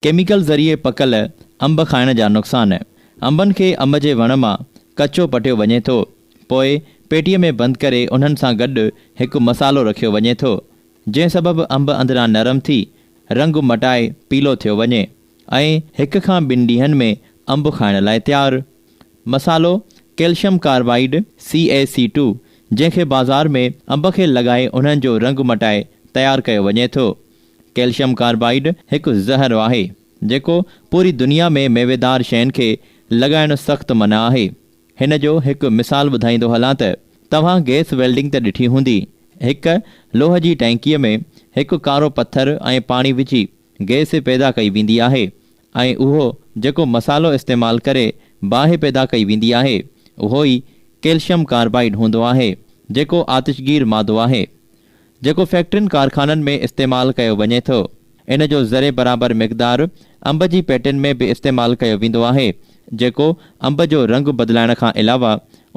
Chemical ذريعي پڪل انب کائڻ جا نقصان، انبن کي انب جي وڻ مان ڪچو پٽيو وڃي ٿو، پوء پيٽيء ۾ بند ڪري انهن سان گڏ هڪ مصالحو رکيو وڃي ٿو، جنهن سبب انب اندران نرم ٿي رنگ مٽائي پيلو ٿيو وڃي ۽ هڪ کان ٻن ڏينهن ۾ انب کائڻ لاء تيار. مصالحو ڪيلشم ڪاربائيڊ، CaC2، جنهن کي بازار ۾ انب کي لڳائي انهن جو رنگ مٽائي تيار ڪيو وڃي ٿو. ڪيلشم ڪاربائيڊ هڪ زهر آهي، جيڪو پوري دنيا ۾ ميويدار شين کي لڳائڻ سخت منع آهي. هن جو هڪ مثال ٻڌائيندو هلان ته توهان گئس ويلڊنگ ته ڏٺي هوندي. هڪ لوهه جي ٽئنڪيء ۾ هڪ ڪارو پٿر ۽ پاڻي وجهي گئس پيدا ڪئي ويندي آهي ۽ اهو جيڪو مصالحو استعمال ڪري باهه پيدا ڪئي ويندي آهي، اهو ئي ڪيلشم ڪاربائيڊ هوندو آهي، جيڪو آتشگير مادو آهي. جيڪو فيڪٽرين ڪارخانن ۾ استعمال ڪيو وڃي ٿو. ان جو ذري برابر مقدار انب جي پيٽين ۾ به استعمال ڪيو ويندو آهي، جيڪو انب جو رنگ بدلائڻ کان علاوه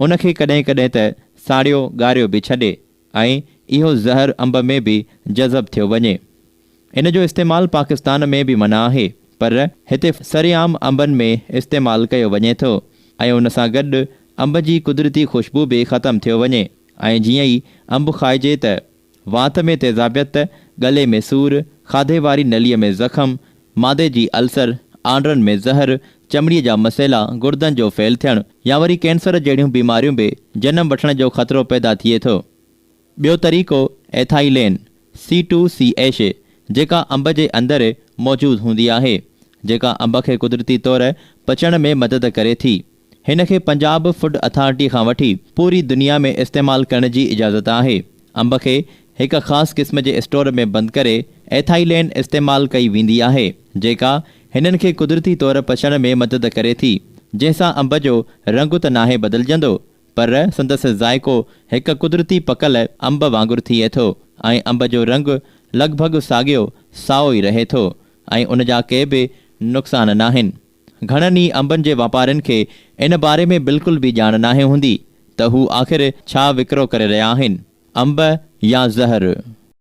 ان کي ڪڏهن ڪڏهن ته ساڙيو ڳاريو به ڇڏي ۽ اهو زهر انب ۾ به جذب ٿيو وڃي. ان جو استعمال پاڪستان ۾ به منع آهي پر هتي سرعام انبن ۾ استعمال ڪيو وڃي ٿو ۽ ان سان گڏ انب جي قدرتي خوشبو به ختم ٿيو وڃي. ۽ جيئن ئي انب کائجي ته وات ۾ تيزابيت، ڳلي ۾ سور، کاڌي واري نليء ۾ زخم، معدي جي السر، آنڊرن ۾ زهر، چمڙيء جا مسئلا، گڙدن جو فيل ٿيڻ يا وري ڪينسر جهڙيون بيماريون به جنم وٺڻ جو خطرو پيدا ٿئي ٿو. ٻيو طريقو ايٿائيلين، سي ٽو سي ايش، جيڪا انب جي اندر موجود هوندي آهي، جيڪا انب کي قدرتي طور پچڻ ۾ مدد ڪري ٿي. هن کي پنجاب فوڊ اٿارٽي کان وٺي پوري دنيا ۾ استعمال ڪرڻ جي اجازت آهي. انب کي هڪ خاص قسم جي اسٽور ۾ بند ڪري ايٿائيلين استعمال ڪئي ويندي آهي، جيڪا هنن کي قدرتي طور پچڻ ۾ مدد ڪري ٿي، جنهن سان انب جو رنگ ته ناهي بدلجندو پر سندس ذائقو هڪ قدرتي پڪل انب وانگر ٿئي ٿو ۽ انب جو رنگ لڳ ڀڳ ساڳيو سائو ئي رهي ٿو ۽ ان جا ڪي به نقصان ناهن. گهڻن ئي انبن جي واپارين کي ان باري ۾ بلڪل به ڄاڻ ناهي هوندي ته هو آخر ڇا وڪرو ڪري رهيا آهن، انب يا زهر.